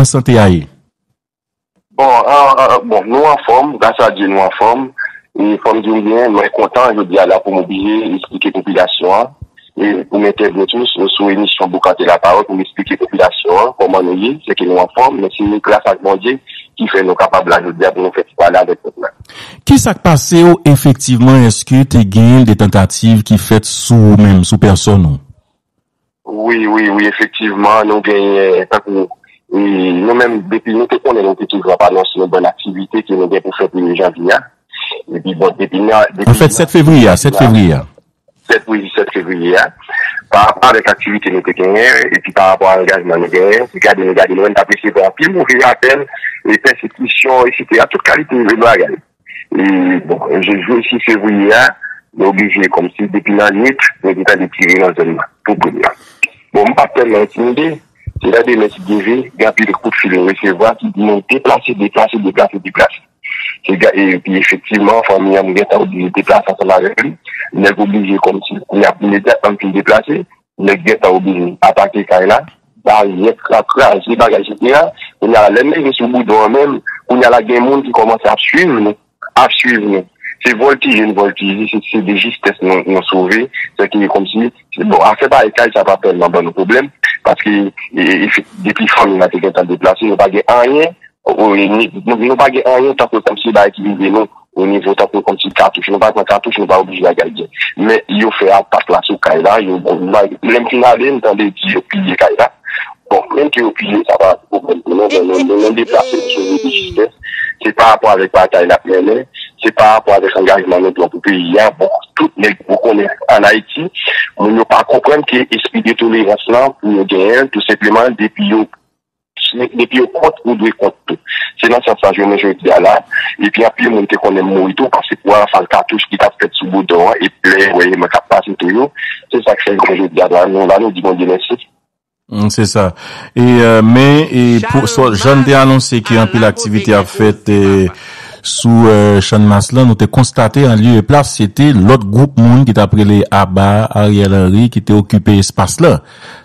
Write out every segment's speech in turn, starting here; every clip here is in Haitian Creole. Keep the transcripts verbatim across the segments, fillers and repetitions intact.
Kòman sante a ye? Bon, an, an, bon, nou anfòm, gras a Dye nou anfòm. E fò m di w byen, mwen kontan jodi a la pou m oblije esplike popilasyon an. E pou m entèvni tou sou, sou emisyon Boukante Lapawòl pou m esplike popilasyon an kòman nou ye, se ke nou anfòm, men se gras ak Bondye ki fè nou kapab la jodi a pou nou fè ti pale avèk pèp la. Ki sa k pase w efektivman? Èske te gen de tantativ ki fèt sou ou menm, sou pèsòn ou? Wi, wi, wi, efektivman, nou genyen, tankou, e, nou menm, depi nou te konnen nou te toujou ap anonse yon bann aktivite ke nou gen pou fè premye janvye a. Epi, bon, depi nan, depi An fèt, sèt fevriye a, sèt fevriye a. Sèt, wi, sèt fevriye a. Pa rapò avèk aktivite nou te genyen, epi pa rapò a angajman nou genyen, se gade nou gade, nou menm t ap resevwa anpil move apèl, e pèsekisyon, etsetera, tout kalite move bagay. E, bon, je, jou sis fevriye a, nou oblije, kòmsi depi nan nwit, nou te tande tire nan zòn nan, pou premye. Bon, m pa t tèlman entimide, se nan demen, si Dye vle, gen anpil kout fil nou resevwa ki di nou deplase, deplase, deplase, deplase. Se ga-, epi efektivman, fanmi an, m gentan oblije deplase ansanm avèk li. Nèg oblije kòmsi, kounye a, imedyatman m fin deplase, nèg gentan oblije atake kay la, baryè, kra-, kraze bagay, etsetera. Kounye a la, lè m rive sou boudon an menm, kounye a la, gen moun ki kòmanse ap swiv nou, ap swiv nou. Se vòltije n vòltije, se, se de jistès nou, nou sove. Se ki kòmsi, se, bon, afè bay kay, sa pa tèlman ban nou pwoblèm, paske, e, e, e, depi fanmi nan te gentan deplase, nou pa gen anyen, o, o, ni, nou, nou pa gen anyen tankou kòmsi bagay ki rive nou, o nivo tankou kòmsi katouch. Nou pa pran katouch, nou pa oblije al gade. Men yo fè atak la sou kay la, yo, bon, lè m fin ale, m tande di yo piye kay la. Bon, menm ke yo piye, sa pa pwoblèm pou nou, men nou, nou, nou deplase, nou sove de jistès. Se pa rapò avèk batay n ap mennen, se pa rapò avèk angajman nou pran pou peyi a. Bon, tout nèg ou konnen ann Ayiti, moun yo pa konprann ke espri de tolerans lan pou yo genyen, tou senpleman, depi yo, depi yo kont, ou dwe kont tou. Se nan sans sa jounen jodi a la, epi anpil moun te konnen m mouri tou, paske pou rafal katouch ki t ap fèt sou boudon an, epi lè yo wè mwen k ap pase tou yo, se sa k fè jounen jodi a la, nou la, nou di Bondye mèsi. Mm, se sa. E, euh, men, e, pou, so, jan n te anonse ke anpil aktivite ap fèt, e, sou, euh, Channmas lan, nou te konstate an lye e plas, se te lòt gwoup moun ki t ap rele aba Ariel Henry ki te okipe espas la.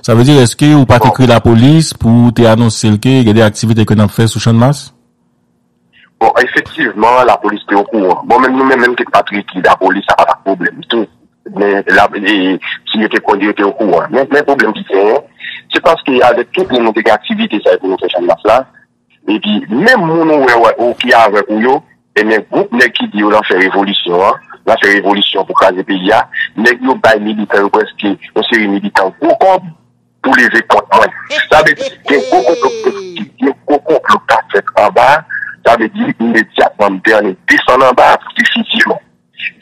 Sa vle di, èske ou pa te kriye lapolis pou te anonse l ke gen de aktivite ke n ap fè sou Channmas? Bon, efektivman, lapolis te okouran. Bon, menm nou menm, menm ki te pa t rele lapolis, sa pa t ap pwoblèm tou. Men, la, e, si yo te konn, yo te okouran. Men, men pwoblèm ki genyen, se paske avèk tout moun nou te gen aktivite sa yo pou nou fè Channmas la, epi menm moun ou wè, wè, ou ki avèk ou yo, ebyen, gwoup nèg ki di yo nan fè revolisyon an, nan fè revolisyon pou kraze peyi a, nèg yo bay militan yo prèske yon seri militan gwo kòb, pou leve kont mwen. Sa vle di, gen gwo konplo, gen gwo konplo k ap fèt anba, sa vle di, imedyatman, m te annik desann anba pou te fizye mwen.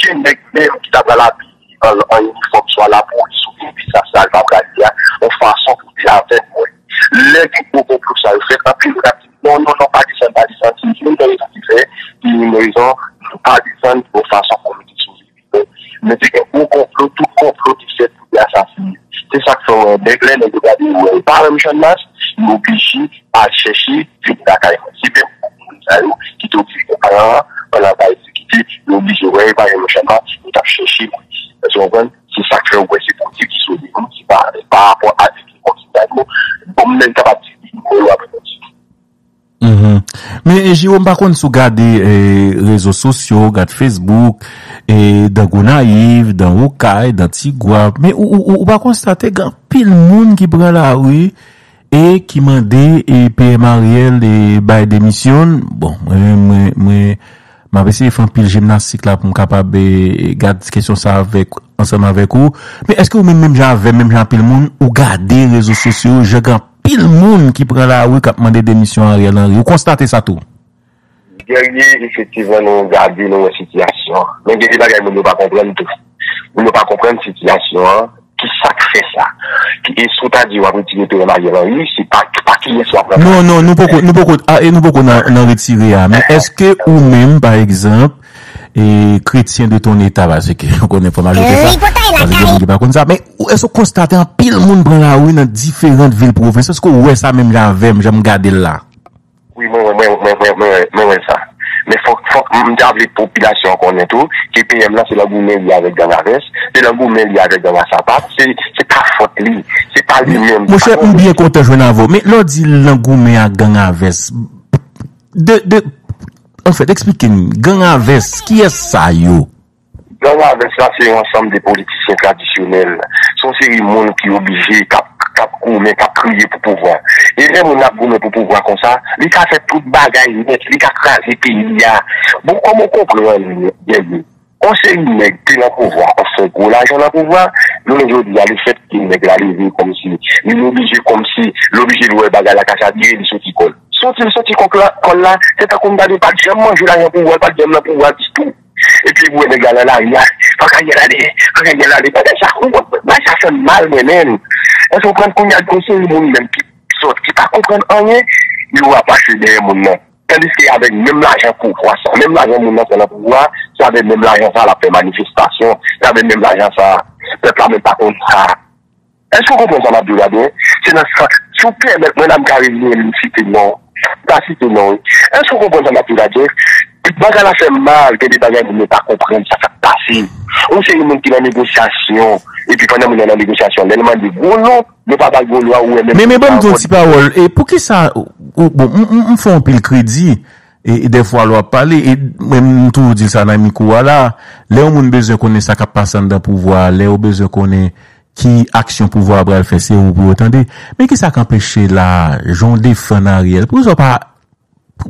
Gen nèg menm ki ta pral abiye an, an inifòm, swa lapolis oubyen visaj sa l pa pral ye a, yon fason pou te avèk mwen. Lè gen gwo konplo sa yo fèt, anpil moun ap di, "Non, non, non, pa desann, pa desann." Si youn nan rezon ki fè, ki youn nan rezon, pa desann yon fason pou nou te sove. Men te gen gwo konplo, tout konplo te fèt pou te asasine. Se sa k fè w wè, nèg lè nèg yo gade yo wè, yo pa wè m Channmas, yo oblije al chèche vin lakay mwen. Se menm moun sa yo ki te oblije gen plan an, plan an pa egzekite, yo oblije wè yo pa wè m Channmas, yo t ap chèche mwen. Èske w konprann? Se sa k fè w wè se Bondye ki sove nou, se pa, pa rapò avèk li kòmsi sa yo. Bon, m menm kapab di, yo apre Bondye. Mhm. Men, e, Jero, m pa konn si w gade, e, rezo sosyo, gad Facebook, e, dan Gonayiv, dan Okay, dan Tigwav, men ou, ou, ou, ou pa konstate gen anpil moun ki pran lari e ki mande, e, P M Ariel, e, bay demisyon l? Bon, mwen, mwen, mwen, m ap eseye fè anpil jimnastik la pou m kapab, e, gad kesyon sa avèk, ansanm avèk ou. Men èske ou menm, menm jan avè m, menm jan anpil moun, ou gade rezo sosyo, jan gen anpil moun ki pran lari k ap mande demisyon Ariel Henry. Ou konstate sa tou? Guerrier, efektivman, nou gade, nou wè sitiyasyon an. Men gen de bagay moun yo pa konprann tou. Moun yo pa konprann sitiyasyon an. Ki sa k fè sa? Ki, e si w ta di w ap retire P M Ariel Henry, se pa, pa kiyès w ap ranplase? Non, non, nou poko, nou poko, a, e nou poko nan, nan retire a. Men èske ou menm, pa egzanp, e kretyen de ton eta, paske ou konnen fò m ajoute sa, paske gen moun ki pa konn sa. Men ou, èske w konstate anpil moun pran lari nan diferan vil pwovens? Èske w wè sa menm jan avè m, jan m gade l la? Wi, mwen, mwen, mwen wè sa. Men fòk, fòk m ta vle popilasyon an konnen tou ke P M lan se nan goumen li avèk gang a vès, se nan goumen li avèk gang a sapat, se, se pa fòt li, se pa li menm. Monchè, m byen kontan jwenn avè w. Men lè w di l nan goumen ak gang a vès, de, de, anfèt, eksplike m, gang a vès, kiyès sa yo? Gang a vès la se yon ansanm de politisyen tradisyonèl. Se yon seri moun ki oblije, k ap, k ap goumen, k ap kriye pou pouvwa. E lè moun ap goumen pou pouvwa konsa, li ka fè tout bagay nèt, li ka kraze peyi a. Bon, kòman w konprann, Guerrier? Yon seri nèg te nan pouvwa, ap fè gwo lajan nan pouvwa, jounen jodi a, lefètke nèg la leve kòmsi, li oblije kòmsi, li oblije lwe bagay la ka chavire, li soti kò l. Soti l soti kò l la, kò l la, se tankou m ta di l pa t janm manje lajan pouvwa, l pa t janm nan pouvwa ditou. Epi pou wè nèg la nan lari a, fòk Ariel ale, fòk Ariel ale. Pandan sa, ou konn, bagay sa fè m mal mwen menm. Èske w konprann kounye a, gon seri moun menm ki sòt, ki pa konprann anyen, yo ap mache dèyè moun nan. Tandiske avèk menm lajan pouvwa sa, menm lajan moun nan pran nan pouvwa, se avèk menm lajan sa l ap fè manifestasyon, se avèk menm lajan sa, pèp la menm pa konn sa. Èske w konprann sa m ap di w la byen? Se nan sa, si w pèmèt mwen la, m ka revini, m site non. M ka site non, wi. Èske w konprann sa m ap di w la byen? Bagay la fè m mal, gen de bagay moun yo pa konprann sa k ap pase. Yon seri moun ki nan negosyasyon, epi pandan moun nan nan negosyasyon, lè l mande gwo non, yo pa ba l gwo non, ou wè menm. Men, men ban m di yon ti pawòl, e poukisa, ou, ou, bon, m, m, m fè w anpil kredi, e, e dèfwa lè w ap pale, e mwen m toujou di l sa nan mikwo a la, lè yon moun bezwen konnen sa k ap pase anndan pouvwa a, lè yo bezwen konnen ki aksyon pouvwa a pral fè, se ou pou yo tande. Men kisa k anpeche la, jan w defann Ariel? Poukisa w pa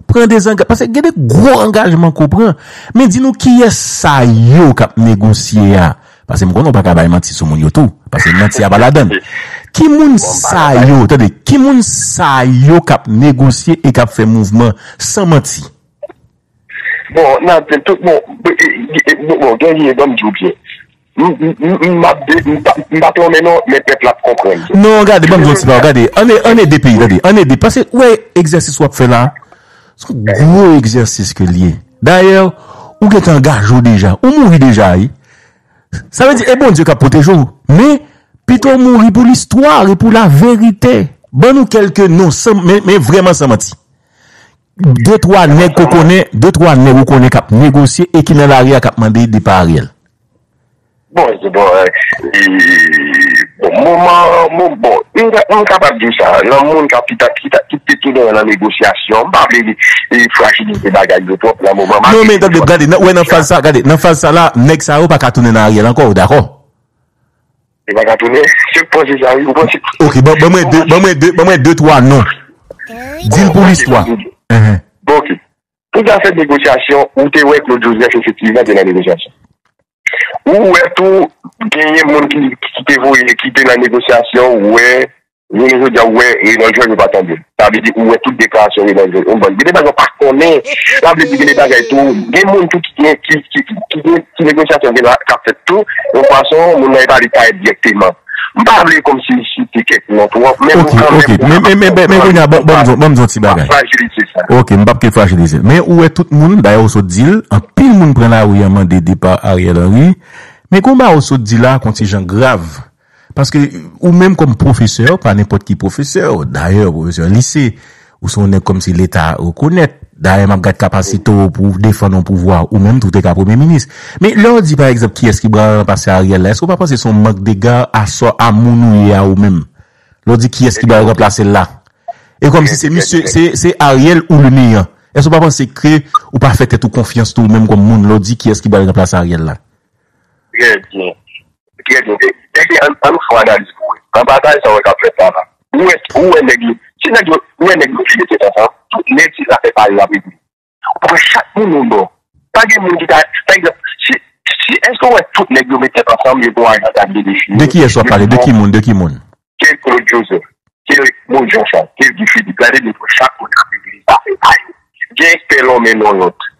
pran dezanga-, paske gen de gwo angajman ke w pran. Men di nou kiyès sa yo k ap negosye a? Paske m konnen w pa ka bay manti sou moun yo tou. Paske manti a pa ladan l. Ki moun sa yo, tande, ki moun sa yo k ap negosye e k ap fè mouvman san manti? Bon, nan tout, bon, bon, bon, Guerrier, ban m di w byen. M, m, m, m ap de, m pa, m pa plonmen non, men pèp la ap konprann. Non, gade, ban m di w ti pa, gade, ann e, ann ede peyi, tande, ann ede, paske, wè, egzèsis w ap fè la, se yon gwo egzèsis ke l ye. Dayè, ou gentan angaje w deja, ou mouri deja, wi. Sa vle di, e Bondye k ap pwoteje w, men, pito w mouri pou listwa e pou laverite. Ban nou kèlke non, san, men, men vrèman san manti. De twa nèg ke w konnen, de twa nèg ou konnen k ap negosye e ki nan lari a k ap mande depa Ariel. Bon, se bon, e, e, bon, moman, mo-, bon, m, m kapab di w sa, nan moun k ap, ki ta, ki ta, ki te tounen nan negosyasyon, m pa vle, e, frajilize bagay yo twòp nan moman. Non, men tande, gade, nan, wè nan faz sa, gade, nan faz sa la, nèg sa yo pa ka tounen nan Ariel ankò, ou dakò? Yo pa ka tounen, se panse sa, wi, ou panse. Ok, ban, ban mwen de, ban mwen de, ban mwen de, twa non. Di l pou listwa. Enhen. Bon, ok. Pou zafè negosyasyon, ou te wè Claude Joseph efektivman te nan negosyasyon. Ou wè tou, genyen moun ki, ki te voye, ki te nan negosyasyon, ou wè, jounen jodi a, ou wè, Reynold Georges ou pa tande. Sa vle di, ou wè tout deklarasyon Reynold Georges. Ou konprann? Gen de bagay ou pa konnen. Sa vle di, gen de bagay tou, gen moun tou ki gen, ki, ki, ki, ki gen, ki negosyasyon gen la, k ap fèt tou, yon fason, moun nan e pa li parèt dirèkteman. M pa vle kòmsi site kèk non twòp, men nou kanmenm. Ok, ok. Men, men, men, men, men kounye a, ban, ban m di, ban m di yon ti bagay. Frajilize sa. Ok, m p ap ke frajilize. Men ou wè tout moun, dayè ou sot di l, anpil moun pran lari an mande depa Ariel Henry. Men konba ou sot di la, konn ti jan grav. Paske ou menm kòm pwofesè, pa nenpòt ki pwofesè, dayè pwofesè lise, ou se yon nèg kòmsi Leta rekonèt. Dayè, m ap gad kapasite w pou w defann yon pouvwa, ou menm tou te ka premye minis. Men lè w di, pa egzanp, kiyès ki pral ranplase Ariel la, èske w pa panse se yon mank dega a sò a moun ou ye a ou menm? Lè w di kiyès ki pral ranplase l la. E kòmsi se misye, se, se Ariel ou le néant. Èske w pa panse ke ou pa fè tèt ou konfyans tou ou menm kòm moun lè w di kiyès ki pral ranplase Ariel la? Trè byen. Trè byen. Ebyen, ann, ann fè yon analiz pou wè. Nan batay sa w wè k ap fèt la la. Ou wè, ou wè nèg yo, si nèg yo, ou wè nèg yo file tèt ansanm, tout nèg si zafè pale l ap regle. Ou pran chak moun yon bò. Pa gen moun ki ta, pa egzanp, si, si, èske w wè tout nèg yo met tèt ansanm, yo gon ajanda ki defini? De kiyès w ap pale? De ki moun? De ki moun? Ke Claude Joseph, ke Claude Jean Charles, ke Guy Philippe, gade byen pou chak moun ap regle zafè pa yo. Gen ekspè lonmen non lòt.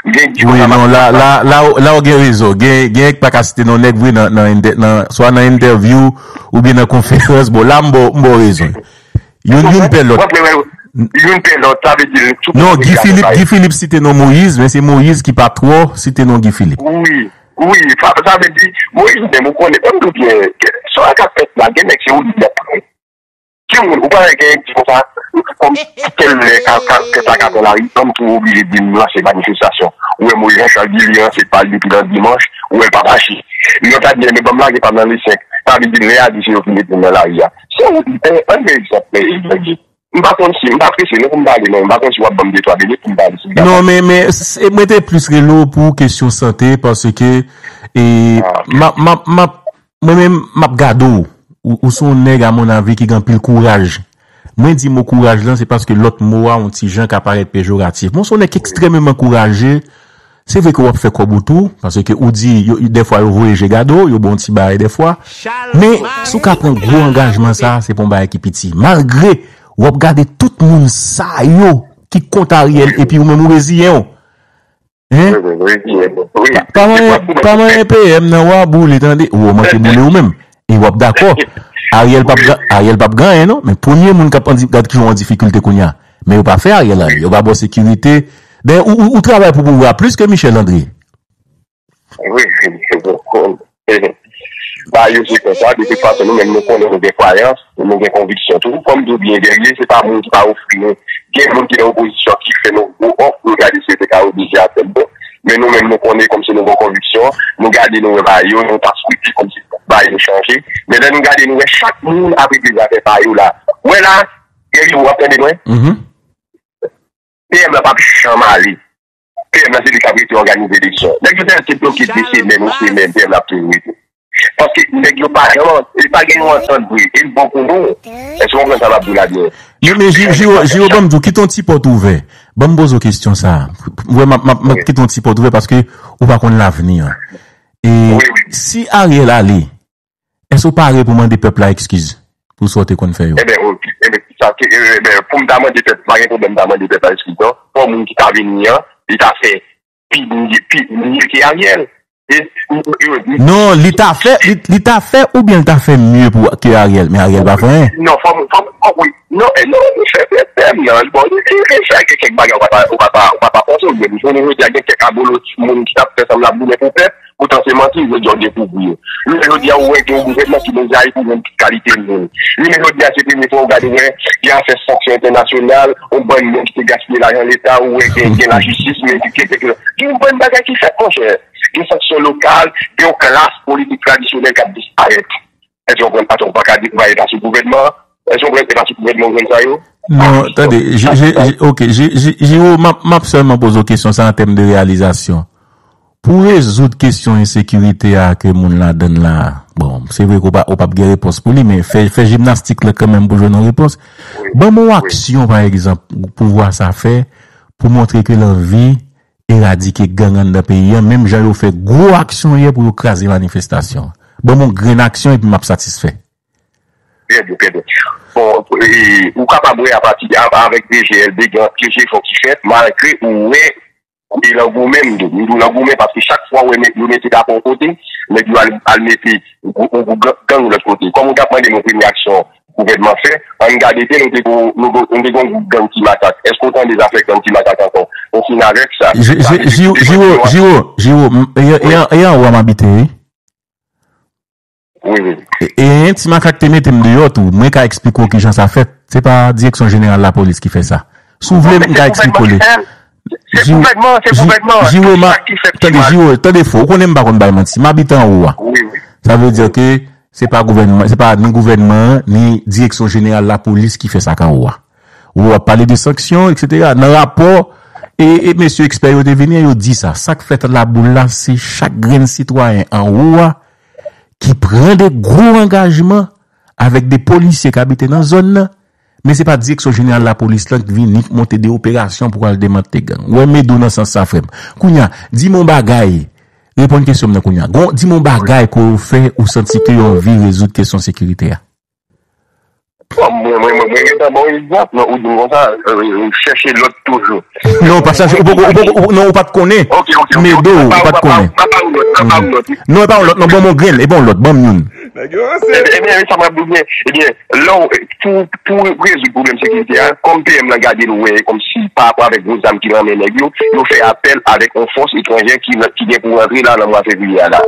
Gen di wi, non, la, la, la, la w gen rezon. Gen, gen ek pa ka site non nèg vre nan, nan, entè-, nan, swa nan entèvyou oubyen nan konferans. Bon, la m ba w, m ba w rezon. Youn, youn pè lòt. Youn pè lòt, sa vle di tout. Non, Guy Philippe, Guy Philippe site non Moïse, men se Moïse ki pa twò site non Guy Philippe. Wi, wi, sa, sa vle di, Moïse menm, ou konnen, ban m di w byen, sa k ap fèt la, gen nèg se ou li y ap pran. Gen moun, ou pa wè gen ti konsa, kòm tèl lè ka, ka, tèt la ka pran lari, ann tou oblije di m lanse manifestasyon. Ou wè Moïse Jean Charles Guilly ranse pa l depi nan dimanch, ou wè l pa mache. Lòt la di, men ban m lage pa m nan lesenk. Sa vle di lè a di se yo ki mete m nan lari a. Se yon, eh, ann pran egzanp, men, m pa konn si, m pa prese non pou m pale non, m pa konn si w ap ban m de twa minit pou m pale sou Non, men, men, se- mwen te plis rele w pou kesyon sante, paske, e, Ah, ok. m ap, m ap, m ap, mwen menm, m ap gade w. Ou, ou se yon nèg, a mon avi, ki gen anpil kouraj. Mwen di mo kouraj lan, se paske lòt mo a, yon ti jan, ka parèt pejoratif. Mwen se yon nèg ki ekstrèmeman kouraje. Se vre ke w ap fè kòb ou tou, paske ou di, yo, dèfwa yo voye je gade w, yo ba w yon ti bagay dèfwa. Men, si w ka pran gwo angajman sa, se pa yon bagay ki piti. Malgre, w ap gade tout moun sa yo ki kont Ariel, epi ou menm ou reziyen w. Hein? Wi, wi, wi, wi. Pa, pa manyen, pa manyen P M nan, w a boule, tande. Ou manke boule ou menm. E w ap dakò. Ariel p ap, Wi. Ariel p ap gen anyen, non. Men premye moun k ap an di-, gad ki jan w an difikilte kounye a. Men yo pa fè Ariel anyen. Yo pa ba w sekirite. Dayè, ou, ou, ou travay pou pouvwa a plis ke Michel André. Wi, wi, wi. Ba yo se konsa, de tout fason, nou menm nou konnen nou gen kwayans, nou gen konviksyon tou. Kòm di w byen, Guerrier, se pa moun ki pa ofri nou. Gen moun ki nan opozisyon ki fè nou gwo òf, nou gade si yo te ka oblije aksepte. Men nou menm nou konnen kòmsi nou gen konviksyon, nou gade nou wè ba yo, nou pa swivi kòmsi ba yo chanje. Men lè nou gade nou wè chak moun ap regle zafè pa yo la. Wè la, Guerrier, w ap tande mwen? Mhm. P M la p ap janm ale. P M la se li k ap rete òganize eleksyon. Nèg yo te bloke de semèn, yon semèn, P M la ap toujou rete. Paske nèg yo pa janm, li pa gen yon antant vre, e l bon pou nou. Èske w konprann sa m ap di w la byen? Men, men, Ji-, Jiro, Jiro, ban m di w, kite yon ti pòt ouvè. Ban m poze w kesyon sa a. Vre, m ap, m ap, m ap Wi. kite yon ti pòt ouvè paske ou pa konn lavni an. E Wi, wi. si Ariel ale, èske w pare pou mande pèp la ekskiz pou sa w te konn fè yo? Enben, ok. Enben, sa, ke, enben, pou m ta mande pèp, pa gen pwoblèm, m ta mande pèp la ekskiz, non. Pou moun ki ta vini an, li ta fè pi, pi mye ke Ariel. E, e, e, Non, li ta fè, li, li ta fè oubyen li ta fè mye pou, ke Ariel, men Ariel pa fè anyen. Non, fò m, fò m, fò, wi. Non, e, non, li fè, fè, fè, non, bon, li, li, li fè kèk, kèk bagay, ou pa, ou pa, ou pa, ou pa, pa panse, oubyen, jounen jodi a, gen kèk abolotch moun ki t ap fè sanm l ap goumen pou pèp, poutan se manti, jodi a, w dekouvri yo. Jounen jodi a, ou wè gen yon gouvènman ki deja epi menm tout kalite moun. Jounen jodi a, se premye fwa w gade, wè, gen afè sanksyon entènasyonal, yon bann moun ki te gaspiye lajan leta, ou wè gen, gen lajistis, men ki, ki, ki, gen yon bann bagay ki fèt, monchè. Gen sanksyon lokal, gen yon klas politik tradisyonèl k ap disparèt. Èske w konprann? Atò, ou pa ka di bagay pa sou gouvènman? Èske w konprann se pa sou gouvènman w jwenn sa yo? Non, tande, je, je, je, ok, je, je, Jiro, m ap, m ap sèlman poze w kesyon sa an tèm de reyalizasyon. Pou rezoud kesyon ensekirite a ke moun ladann la, bon, se vre ke w pa, w p ap gen repons pou li, men fè, fè jimnastik la kanmenm pou jwenn yon repons. Wi, Ban m yon wi. aksyon, pa egzanp, pouvwa sa fè pou montre ke l anvi eradike gang anndan peyi a, menm jan yo fè gwo aksyon yè pou yo kraze manifestasyon. Ban m yon grenn aksyon epi m ap satisfè. Trè byen, trè byen. Bon, e, ou kapab wè apati, a, avèk D G L D, gen anpil jefò ki fèt, malgre ou wè, e, l an goumen, m di w, m di w l an goumen, paske chak fwa ou wè yo mete dakò yon kote, nèg yo al, al mete yon gwoup gang lòt kote. Kòm ou t ap mande m yon premye aksyon gouvènman fè, ann gade byen, nou te gon, nou gon, nou te gon gwoup gang Ti Makak. Èske w tande zafè gang Ti Makak ankò? Ou fin avèk sa. Sa vle di Jiro, Jiro, Jiro, Jiro, m, e, e, e anwo a m abite, wi. Wi, wi. E, e, Ti Makak te mete m deyò tou. Mwen ka eksplike w kijan sa fèt. Se pa Direksyon Jeneral Lapolis ki fè sa. Si w vle, m ka eksplike w li. Se gouvènman, se gouvènman. Jiro, tande, Jiro, tande fò. Ou konnen m pa konn bay manti. M abite anwo a. Wi, wi. Sa vle di ke se pa gouvènman, se pa ni gouvènman an, ni Direksyon Jeneral Lapolis ki fè sa k anwo a. Ou w ap pale de sanksyon, etsetera. Nan rapò, e, e mesye ekspè yo te vini, yo di sa. Sa k fèt Laboul la, se chak grenn sitwayen anwo a ki pran de gwo angajman avèk de polisye k abite nan zòn nan, men se pa Direksyon Jeneral Lapolis lan k vini, k monte de operasyon pou al demantle gang. Ou wè m ede w nan sans sa, frè m. Kounye a, di m yon bagay, reponn kesyon m nan kounye a. Gon, di m yon bagay ke w fè, ou santi ke yo anvi rezoud kesyon sekirite a. Bon, mwen, mwen, mwen, mwen gentan ba w egzanp, non, ou di m konsa, euh, chèche lòt toujou. Non, pa chache, ou poko, ou poko, ou, non, ou pa t konnen. Ok, ok, ok, m ede w, ou pa t konnen. Non, e pa yon lòt, non, ban m yon grenn, e pa yon lòt, ban m youn. Ebyen, ebyen, sa m ap di w byen, ebyen, lè w, pou, pou rezoud pwoblèm sekirite a, kòm P M lan gade l, wè, kòmsi pa rapò avèk gwo zam ki nan men nèg yo, yo fè apèl avèk yon fòs etranjè ki, ki gen pou rantre la nan mwa fevriye a la.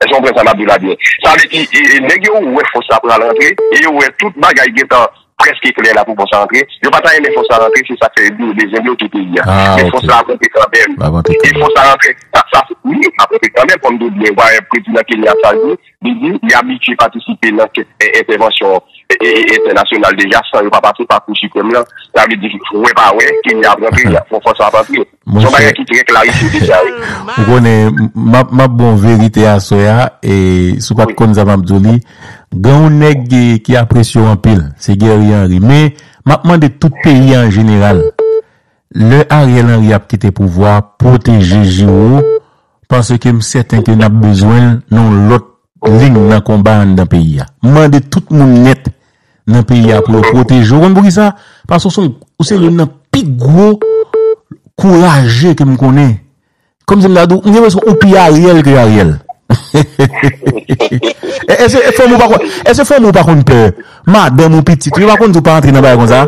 Èske w konprann sa m ap di w la byen? Sa vle di, e, e, nèg yo wè fòs la pral rantre, e yo wè tout bagay gentan prèske klè la pou fòs la rantre. Yo pa ta renmen fòs la rantre, se sa k fè yo bezwen bloke peyi a. Men fòs la ap rantre kanmenm. E fòs la rantre, sa, sa, wi, ap rantre kanmenm, kòm te di, prezidan Kenya sa di, li di, li abitye patisipe nan kèk entèvansyon entènasyonal deja, san yo pa pase pa Kou Siprèm lan. Sa vle di, wè pa wè, Kenya ap rantre, fòs la ap rantre. Se yon bagay ki trè klarifye deja, wi. Ou konnen, m ap, m ap bon verite aswè a, e si w pa t konn sa m ap di w li, gen yon nèg ki, ki apresye w anpil, se Guerrier Henry. Men, m ap mande tout peyi a an jeneral, lè Ariel Henry ap kite pouvwa, pwoteje Giro, paske m sèten ke n ap bezwen l nan yon lòt liy nan konba anndan peyi a. M mande tout moun nèt nan peyi a pou yo pwoteje w. Ou konn poukisa? Paske w se yon, ou se youn nan pi gwo kouraje ke m konnen. Kòmsi m ta di w, m gen enpresyon ou pi Ariel ke Ariel. Èske fanmi w pa konn, èske fanmi w pa konn pè? Madanm ou, pitit ou, yo pa konn di w pa antre nan bagay konsa?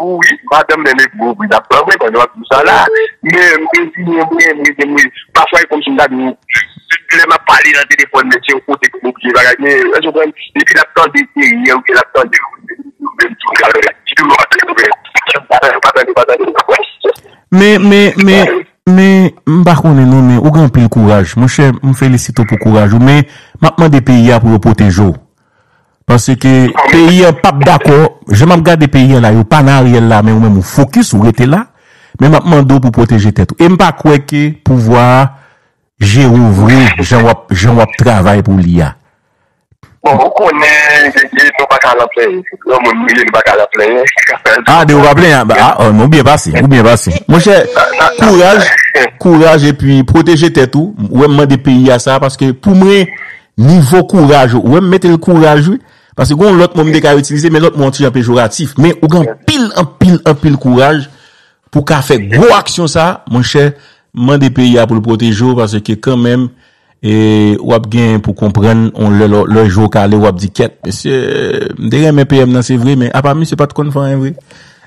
Wi, madanm mwen, men gwo bri n ap pran mwen pandan w ap di sa la. Men, m reziyen mwen, m reziyen mwen. Pafwa, e kòmsi m ta di w, lè m ap pale nan telefòn, men se yon kote pou m oblije bagay. Men, èske w konprann? Depi l ap tande Guerrier, oubyen l ap tande, menm tou, l ap di, "Yo pa tande, yo pa tande, yo pa tande, yo pa tande." Men, men, men, men, m pa konnen non, men ou gen anpil kouraj. Monchè, m felisite w pou kouraj ou, men m ap mande peyi a pou yo pwoteje w. Paske peyi an p ap dakò. Jan m ap gade peyi an la, yo pa nan Ariel la, men ou menm ou fokis, ou rete la. Men m ap mande w pou pwoteje tèt ou. E m pa kwè ke pouvwa a jere w vre, jan w ap, jan w ap travay pou li a. Bon, ou konnen, nou pa ka lan plenyen. Yon moun mouye, nou pa ka lan plenyen. Ah, de ou pa plenyen. Ah, oh, men ou byen pase, ou byen pase. Monchè, kouraj, kouraj epi pwoteje tèt ou. Ou wè m mande peyi a sa, paske pou mwen, nivo kouraj ou, ou wè m mete l kouraj, wi. Paske gen yon lòt mo m te ka itilize, men lòt mo an ti jan pejoratif. Men ou gen anpil, anpil, anpil kouraj pou ka fè gwo aksyon sa, monchè, m mande peyi a pou l pwoteje w, paske kanmenm, e, w ap gen pou konprann, on lè, lè, lè jou kale, w ap di, "Kèt, mesye, m te renmen P M nan, se vre, men apa misye pa t konn fè anyen vre."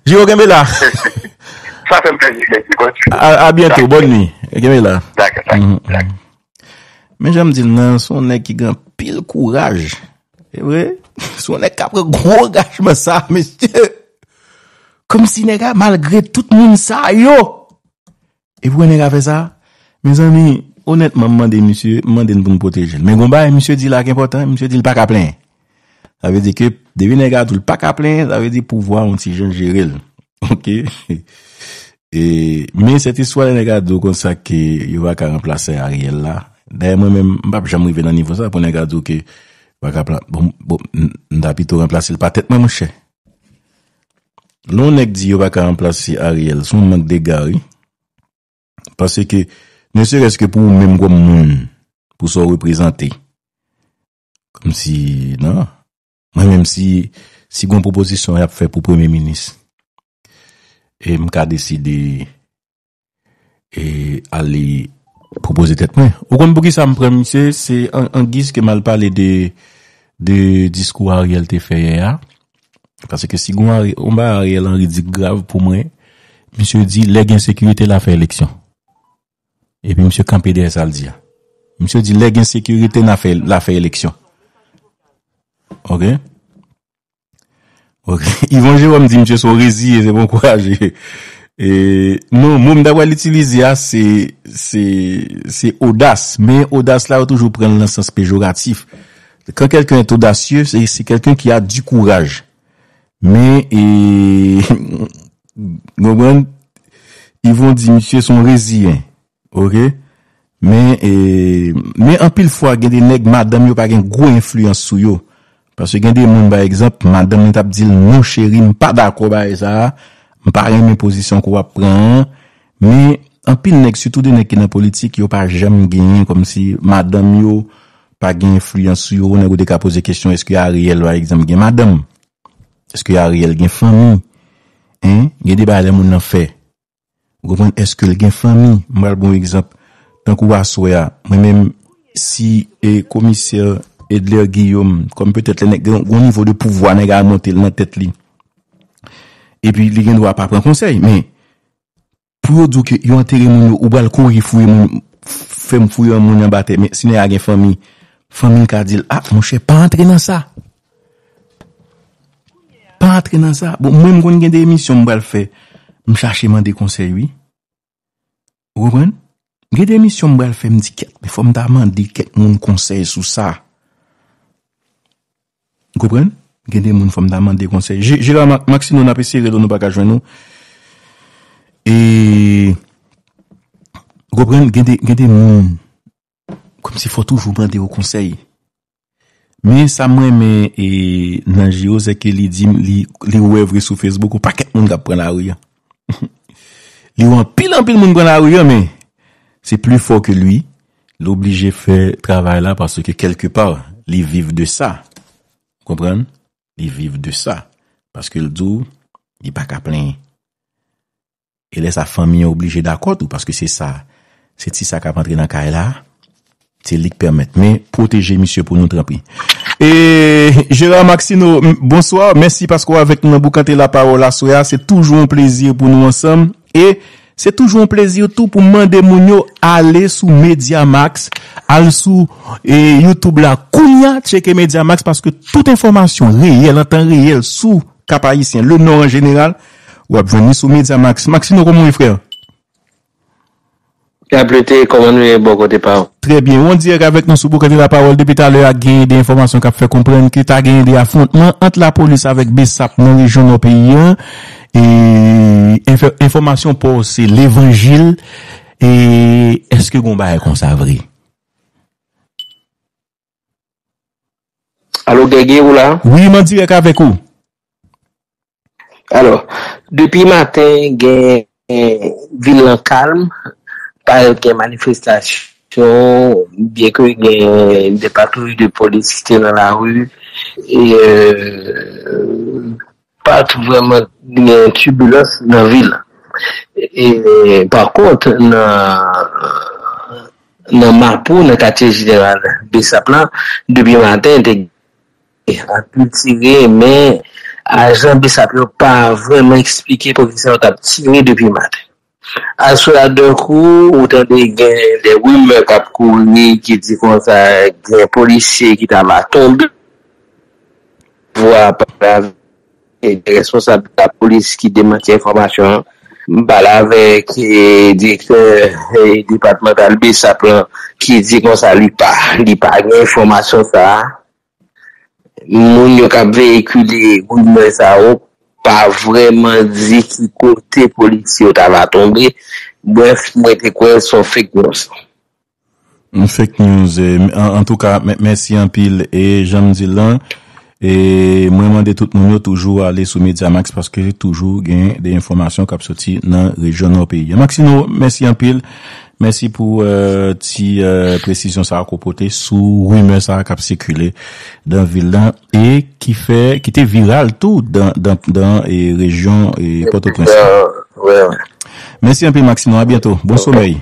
Giro, kenbe la. Sa fè m plezi, mèsi, kontinye. A, a byento, bòn nwi. Kenbe la. Dakò, dakò, dakò. Men jan m di l nan, se yon nèg ki gen anpil kouraj. E vre? Se yon nèg k ap pran gwo angajman sa, mesye. Kòmsi nèg la, malgre tout moun sa yo, e pou nèg la fè sa? Mezanmi, onètman, m mande misye, m mande n pou n pwoteje l. Men gon bagay misye di la ki enpòtan, misye di l pa ka plenyen. Sa vle di ke depi nèg la di w l pa ka plenyen, sa vle di pouvwa a yon ti jan jere l. Oke? E, men sèt istwa lè nèg la di w konsa ke yo pa ka ranplase Ariel la. Dayè mwen menm, m p ap janm rive nan nivo sa pou nèg la di w ke yo pa ka pla-, bon, bon, m, m ta pito ranplase l pa tèt mwen, monchè. Lè yon nèg di yo pa ka ranplase Ariel, se yon mank dega, wi. Paske, ne serait-ce que pou ou menm kòm moun, pou sa w reprezante. Kòmsi, non. Mwen menm si, si gon pwopozisyon y ap fè pou premye minis, e m ka deside, e ale pwopoze tèt mwen. Ou konn poukisa m pran misye? Se an, an giz ke m al pale de, de diskou Ariel te fè yè a. Paske si gon Ari-, on bagay Ariel Henry di k grav pou mwen, misye di lè gen sekirite l a fè eleksyon. Epi misye kanpe dèyè sa l di a. Misye di lè gen sekirite n a fè, l a fè eleksyon. Oke? Oke. Yvon Jérôme di misye se yon reziye, se pa yon kouraje. E, non, mo m ta pral itilize a, se, se, se odas. Men odas la, yo toujou pran l nan sans pejoratif. Quand quelqu'un est audacieux, c'est, c'est quelqu'un qui a du courage. Men, e, konprann? Yvon di misye se yon reziyen. Oke? Men, e, men anpil fwa, gen de nèg, madanm yo pa gen gwo enfliyans sou yo. Paske gen de moun, pa egzanp, madanm li t ap di l, "Non, cheri, m pa dakò bagay sa a. M pa renmen pozisyon ke w ap pran an." Men, anpil nèg, sitou de nèg ki nan politik, yo pa janm genyen, kòmsi madanm yo pa gen enfliyans sou yo. Nèg ou te ka poze kesyon, èske Ariel, pa egzanp, gen madanm? Èske Ariel gen fanmi? Hein? Gen de bagay lè moun nan fè. Ou konprann? Èske l gen fanmi? M pral ba w egzanp. Tankou aswè a, mwen menm, si, e, komisè Edler Guillaume, kòm petèt lè nèg gen yon nivo de pouvwa, nèg a monte l nan tèt li. Epi li gen dwa pa pran konsèy, men pou yo di w ke yo antere moun yo, ou pral kouri fouye moun, fè m fouye yon moun anba tè, men si nèg a gen fanmi, fanmi l ka di l, "Ah, monchè, pa antre nan sa." antre nan sa. Bon, mwen, m konn gen de emisyon m pral fè, m chache mande konsèy, wi. Ou konprann? Gen de emisyon m pral fè, m di, kèt, men fò m ta mande kèk moun konsèy sou sa. Ou konprann? Gen de moun fò m ta mande konsèy. Je- Gerard Ma- Maxino, n ap eseye rele w, nou pa ka jwenn ou. E, ou konprann? Gen de, gen de moun, kòmsi fò toujou mande yo konsèy. Men sa m renmen e, nan Jero, se ke li di m, li, li wè vre sou Facebook, yon pakèt moun k ap pran lari a. Li wè anpil, anpil moun pran lari a, men se pli fò ke li. Li oblije fè travay la, paske kèlke pa, li viv de sa. Konprann? Li viv de sa. Paske l di w, li pa ka plenyen. E lè sa, fanmi an oblije dakò tou, paske se sa, se ti sa k ap antre nan kay la, se li k pèmèt. Men, pwoteje misye pou nou, tanpri. E, Gerard Maxino, m- bonswa, mèsi paske w avèk nou nan Boukante Lapawòl aswè a. Se toujou yon plezi pou nou ansanm. E se toujou yon plezi tou pou mande moun yo ale sou Media Max, al sou e, YouTube la kounye a, tcheke Media Max, paske tout enfòmasyon reyèl, an tan reyèl, sou Kap Ayisyen, le Nò an jeneral, w ap jwenn li sou Media Max. Maxino, kòman w ye, frè? Gablete, kòman nou ye bò kote pa w? Trè byen. Ou an dirèk avèk nou sou Boukante Lapawòl. Depi talè a, gen de enfòmasyon k ap fè konprann ke ta gen de afwontman ant lapolis avèk BSAP nan rejyon nò peyi an. E enfè- enfòmasyon pa w se levanjil. E èske gen yon bagay konsa vre? Alo, Gègye, ou la? Wi, m an dirèk avèk ou. Alò, depi maten, gen vil lan kalm, pa gen manifestasyon, byen ke gen de patwouy de polis ki te nan lari, e, euh, pa t vrèman gen tibilans nan vil la. E, pa kont, nan, nan Mapou, nan katye jeneral BSAP la, depi maten, te gen anpil tire, men ajan BSAP yo pa vrèman eksplike poukisa yo t ap tire depi maten. Aswè a, dèkou, ou tande gen de rimè k ap kouri ki di konsa gen polisye ki ta va tonbe. Vwa pa e, responsab lapolis ki demanti enfòmasyon an. M pale avèk, e, direktè, e, depatmantal BSAP lan ki di konsa li pa, li pa gen enfòmasyon sa a. Moun yo k ap veyikile rimè sa yo pa vrèman di ki kote polisye yo ta va tonbe. Brèf, mwen te kwè se yon fake news. Yon fake news, e, an, antouka, mè- mèsi anpil. E jan m di l lan, e mwen mande tout moun yo toujou ale sou Media Max paske toujou gen de enfòmasyon k ap soti nan rejyon nò peyi a. Maxino, mèsi anpil. Mèsi pou, e, ti, e, presizyon sa a ke w pote sou rimè sa a k ap sikile dan vil lan e ki fè, ki te viral tou dan, dan, dan, e, rejyon, e, Pòtoprens lan. Mèsi anpil, Maxino. A byento. Bon somèy.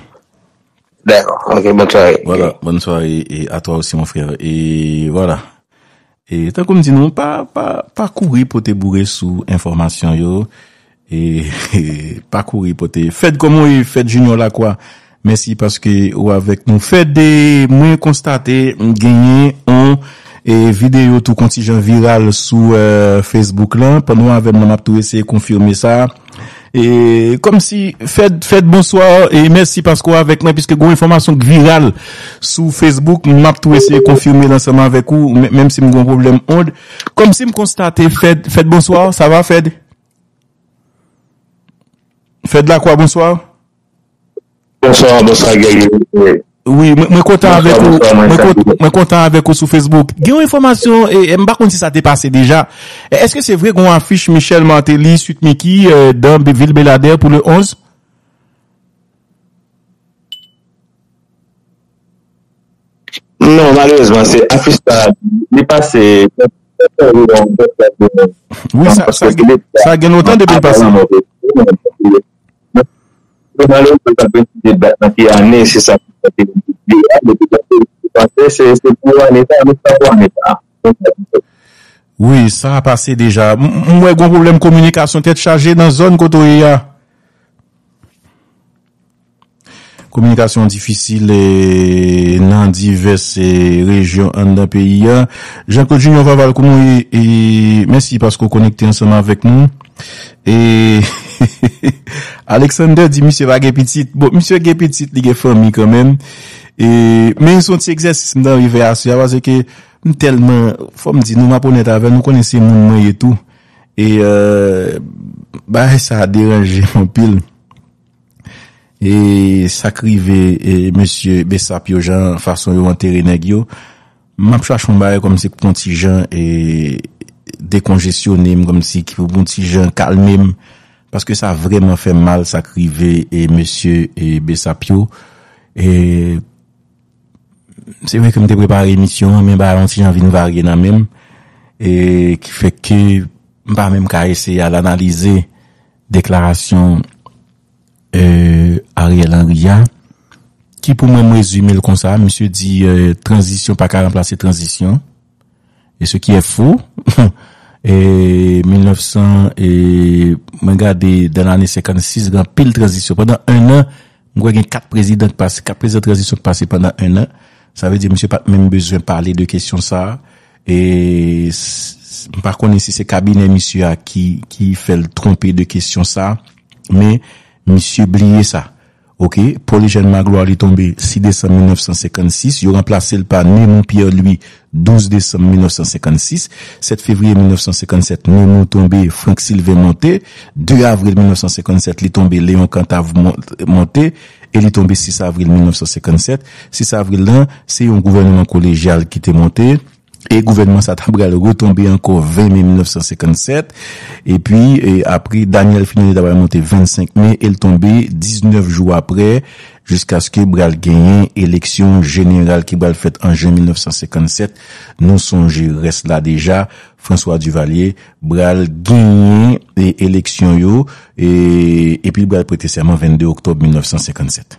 Dakò. Ok, bonn sware. Vwala, bonn sware e a twa osi, mon frè. E vwala. E tankou m di nou, pa, pa, pa kouri pote boure sou enfòmasyon yo. E, e pa kouri pote. Fed, kòman w ye? Fed Junior Lacroix, mèsi paske ou avèk nou. Fed, e, mwen konstate m genyen yon, e, videyo tou kontijan viral sou, e, Facebook lan. Pandan w avè m nan, m ap tou eseye konfime sa. E, kòmsi, Fed, Fed, bonswa, e mèsi paske w avèk mwen, piske gen yon enfòmasyon k viral sou Facebook, m ap tou eseye konfime l ansanm avèk ou, men- menm si m gen yon pwoblèm ond. Kòmsi m konstate, Fed, Fed, bonswa, sa va, Fed? Fed Lacroix, bonswa. Bonswa, bonswa, Guerrier. Wi, mwen, mwen kontan avèk ou, mwen, kont- mwen kontan avèk ou sou Facebook. Gen yon enfòmasyon, e, e m pa konn si sa te pase deja. E, èske se vre gen yon afich Michel Martelly, Sweet Micky, e, dan Be- vil Beladè pou le onz? Non, malerezman, se afich sa, li pase. Wi, sa, sa, sa gen lontan depi l pase. Malerezman, sa vin de dat nan ki ane, se sa ki fè ke li te di a, depi lè se, se, se pou ane sa, nou sa pou ane sa. Wi, sa pase deja. M, m, m wè gon pwoblèm kominikasyon tèt chaje nan zòn kote w ye a. Kominikasyon difisil, e, nan divès, e, rejyon anndan peyi a. Jean Claude Junior Vaval, kòman w ye? E, mèsi paske w konekte ansanm avèk nou. E, Alexander di misye pa gen pitit. Bon, misye gen pitit, li gen fanmi kanmenm. E, men se yon ti egzèsis m t anvi fè aswè a, paske m tèlman, fò m di nou, m ap onèt avè nou, konnen se moun mwen ye tou. E, e, bagay sa a deranje m anpil. E sa k rive, e, mesye Bessap yo, jan fason yo antere nèg yo, m ap chache yon bagay kòmsi pou yon ti jan, e, dekonjesyone m, kòmsi ki pou yon ti jan kalme m, paske sa vrèman fè m mal, sa k rive, e, mesye, e, Bessap yo. E, se vre ke m te prepare emisyon an, men bagay la yon ti jan vin varye nan men m, e, ki fè ke m pa menm ka eseye al analize deklarasyon, e, Ariel Henry a, ki pou mwen, m rezime l konsa, misye di, e, tranzisyon pa ka ranplase tranzisyon. E ce qui est faux, e, mil nèf san, e, mwen gade dan lane senkannsis, gen anpil tranzisyon. Pandan en an, m kwè gen kat prezidan ki pase, kat prezidan tranzisyon ki pase pandan en an. Sa vle di, misye pa t menm bezwen pale de kesyon sa a. E s-, s-, m pa konnen si se kabinè misye a ki, ki fè l twonpe de kesyon sa a, men misye bliye sa. Oke, Paul Eugène Magloire, li tonbe sis desanm mil nèf san senkannsis, yo ranplase l pa Nemou Pierre Louis, douz desanm mil nèf san senkannsis. Sèt fevriye mil nèf san senkannsèt, Nemou tonbe, Franck Sylvain monte. De avril mil nèf san senkannsèt, li tonbe, Léon Cantave mon-, monte, e li tonbe sis avril mil nèf san senkannsèt. Sis avril lan, se yon gouvènman kolejyal ki te monte. E gouvènman sa ta pral retonbe ankò ven me mil nèf san senkannsèt. Epi, e, apre, Daniel Filonné ta pral monte vennsenk me, e l tonbe diznèf jou apre, jiskaske pral genyen eleksyon jeneral ki pral fèt an jen mil nèf san senkannsèt. Nou sonje rès la deja, François Duvalier pral genyen, e, eleksyon yo, e, epi l pral prete sèman vennde oktòb mil nèf san senkannsèt.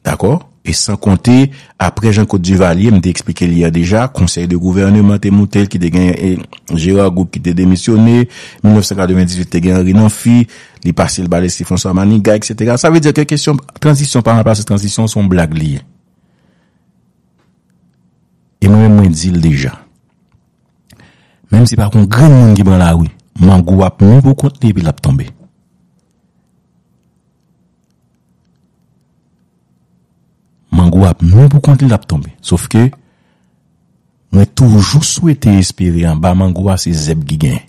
Dakò? E san konte, apre Jean Claude Duvalier, m te eksplike l yè deja, konsèy de gouvèneman te moute l, ki te gen, e, Gérard Gouck ki te demisyone, mil nèf san katrevendizuit te gen Henri Namphy, li pase l ba Leslie François Manigat, etsetera. Sa vle di ke kesyon tranzisyon pa ranplase tranzisyon, se yon blag li ye. E mwen menm, mwen di l deja. Menm si pa gon grenn moun ki pran lari, Mangou ap mi pou kont li epi l ap tonbe. Mangou ap mi pou kont li, l ap tonbe. Sof ke mwen toujou swete espere anba mangou a se zèb ki genyen.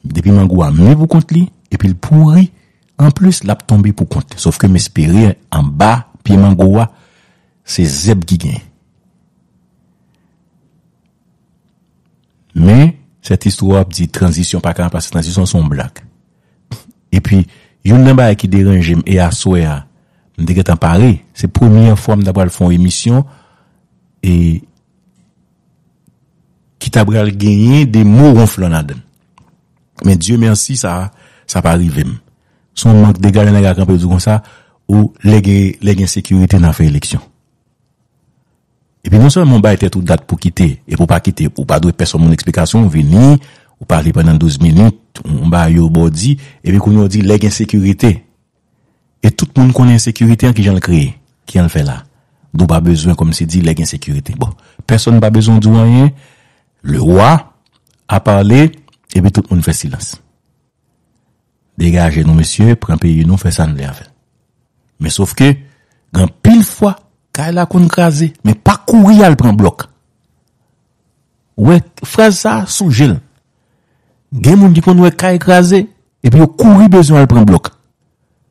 Depi mangou a mi pou kont li, epi l pouri, anplis, l ap tonbe pou kont li. Sof ke m espere anba pye mangou a, se zèb ki genyen. Men, sèt istwa ap di tranzisyon pa ka ranplase tranzisyon, se yon blag. Epi, youn nan bagay ki deranje m, e aswè a, m te gentan pare, se premyè fwa m ta pral fè yon emisyon, e ki ta pral genyen de mo wonflan ladan l. Men Dye mèsi, sa, sa pa rive m. Se yon mank de gade, nèg la kanpe di w konsa, ou lè gen, lè gen sekirite, n a fè eleksyon. Epi non sèlman w bay tèt ou dat pou kite, epi w pa kite, ou pa dwe pèsonn moun eksplikasyon, ou vini, ou pale pandan douz minit, ou ba yo bò di, epi kounye a w di lè gen sekirite. E tout moun konnen ensekirite an kijan l kreye, kijan l fè la. Donk w pa bezwen kòmsi di lè gen sekirite. Bon, pèsonn pa bezwen w di w anyen, le roi a parlé, epi tout moun fè silans. Degaje nou, mesye, pran peyi nou, fè sa n vle avè l. Men sof ke, gen anpil fwa, kay la konn kraze, men pa kouri al pran blòk. Ou wè, fraz sa a sou je l. Gen moun ki konn wè kay kraze, epi yo kouri bezwen al pran blòk.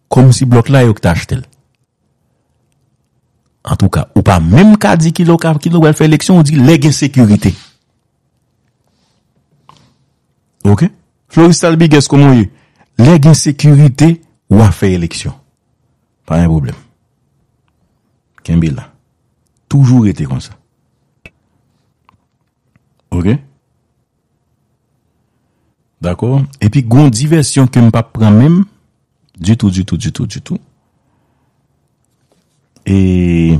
Kòmsi blòk la, yo ki ta achte l. Antouka, ou pa menm ka di kilè w ka, kilè w pral fè eleksyon, ou di lè gen sekirite. Oke? Floristal Biguès, kòman w ye? Lè gen sekirite, w a fè eleksyon. Pa gen pwoblèm. Kenbe la. Toujou rete konsa. Oke? Dakò? Epi gon divèsyon ke m p ap pran menm, ditou, ditou, ditou, ditou. E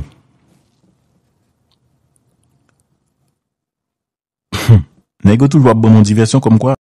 nèg yo toujou ap ban m yon divèsyon kòmkwa